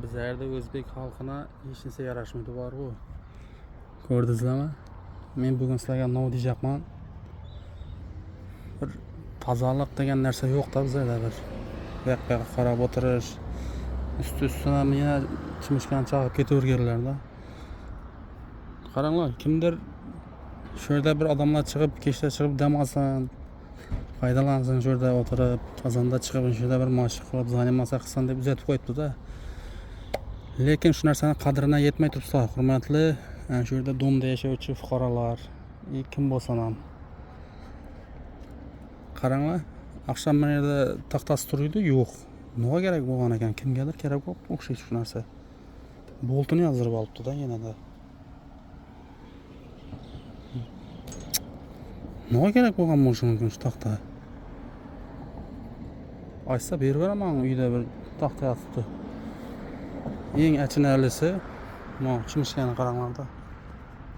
Bizlarda o'zbek xalqina hech narsa yarashmaydi bor-ku. Ko'rdingizlarmi? Men bugun sizlarga nima deyapman? Bir tozalik degan narsa yo'q-da bizlarda bir. Bu yoqqa qarab o'tirish, usti-ustuna yana chimishkani chaqib ketaverganlar-da. Qaranglar, kimdir shu yerda bir odamlar chiqib, kechda chiqib dam olsin, foydalansin shu yerda o'tirib, qozonda chiqib shu yerda bir mashq qilib, заниматься qilsin deb uzatib qo'yibdi-da. Lekin shu narsani qadrina yetmay turibsizlar, hurmatli shu yerda domda yashovchi fuqarolar, kim bo'lsa ham. Qaranglar, oqshom mana yerda taxtasi turibdi, yo'q. Nima kerak bo'lgan ekan? Kimgadir kerak bo'lib o'xshaydi shu narsa. Boltini yozdirib olibdi-da yanada. Nima kerak bo'lgan bo'lishi mumkin shu taxta? Aytsa berib beraman, uyda bir taxta yotibdi. Eng achinarlisi, mana chimishkani qaranglar-da.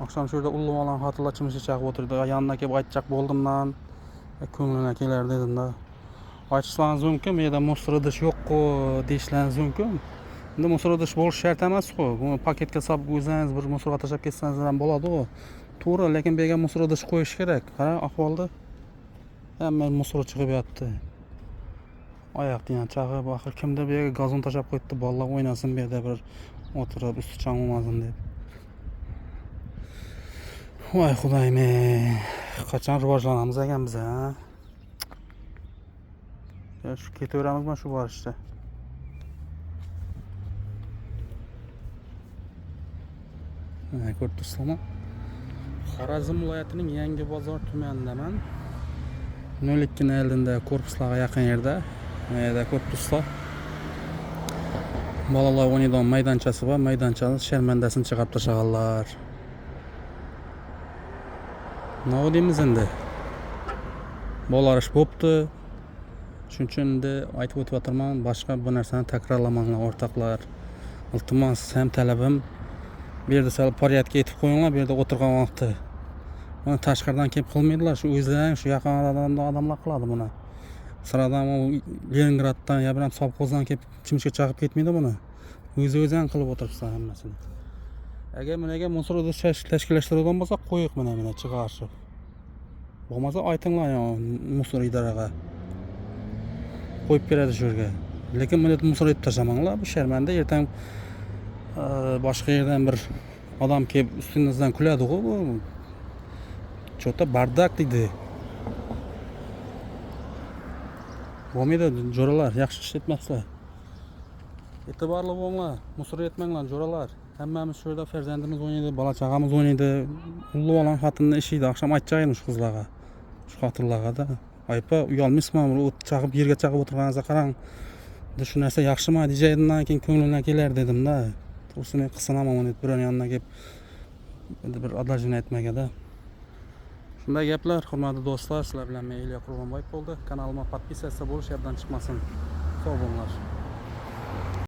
Oqshom shu yerda ulug' olan xotinlar chimishka chaqib o'tirdi. Yonidan kelib aytjaq bo'ldim-dan, ko'nglina kelar dedim-da. Aytishlaringiz mumkin, bu yerda musor idish yo'q-ku deyishlaringiz mumkin. Endi musor idish bo'lishi shart emas-ku. Buni paketga solib o'zingiz bir musorga tashlab ketsangiz ham bo'ladi-ku. To'g'ri, lekin bu yerga musor idish qo'yish kerak. Qarang, ahvolda hamma musor chiqib yotdi. Oyoqni ham chaqib, axir kimdir bu yerga gazon tashlab qo'yibdi, bolalar o'ynasin bu yerda bir o'tirib, usti chang bo'lmasin deb. Voy Xudoyim, qachon rivojlanamiz ekan biz, ha? Ya shu ketaveramizmi shu borishda? Mana ko'rib turibsizlarmi? Xorazm viloyatining Yangibozor tumanidaman. 02 oldinda korpuslarga yaqin yerda. Mana yerda ko'rib turibsizlar. Bolalar o'ynaydigan maydonchasi bor. Maydonchani sharmandasini chiqarib tashlaganlar. Nima deymiz endi? Bolalar ish bo'pti. Shuning uchun endi aytib o'tyapman, boshqa bu narsani takrorlamanglar o'rtoqlar. Iltimos, ham talabim bu yerda sal porядка etib qo'yinglar, bu yerda o'tirgan vaqtda. Buni tashqaridan kelib qilmaydilar, shu o'zlari shu yaqin odamlar qiladi buni. Siradan u Leningraddan yo bilan sovxozdan kelib chimishka chaqib ketmaydi buni. O'zi ham qilib o'tiribsan hammasini. Agar bunaga musor idish tashkillashtiradigan bo'lsa, qo'yiq mana mana chiqarishib. Bo'lmasa aytinglar yo musor idoraga. Qo'yib beradi shu yerga. Lekin buni musor etib tashlamanglar, bu sharmanda ertang boshqa yerdan bir odam kelib ustingizdan kuladi-ku bu. Cho'ta bardak deydi. Bo'lmaydi jo'ralar, yaxshi ishlatmabsizlar. E'tiborli bo'linglar, musor etmanglar jo'ralar. Hammamiz shu yerda farzandimiz o'ynaydi, bola chaqamiz o'ynaydi. Ulug' olan xotinni ishi edi. Oqshom aytjak edim shu qizlarga, shu xotinlarga-da. Aypa, uyalmaysizmi? Bir o't chaqib, yerga chaqib o'tirganingizga qarang. Endi shu narsa yaxshimi dejaydimdan keyin ko'nglimdan kelar dedim-da. To'g'risini men qisinaman uni birovning yonidan kelib endi bir adalajini aytmaga-da. Shunday gaplar, hurmatli do'stlar, sizlar bilan men Ilya Qurbonboyev bo'ldi. Kanalimga podpisatsiya bo'lish yoddan chiqmasin. Sog' bo'linglar.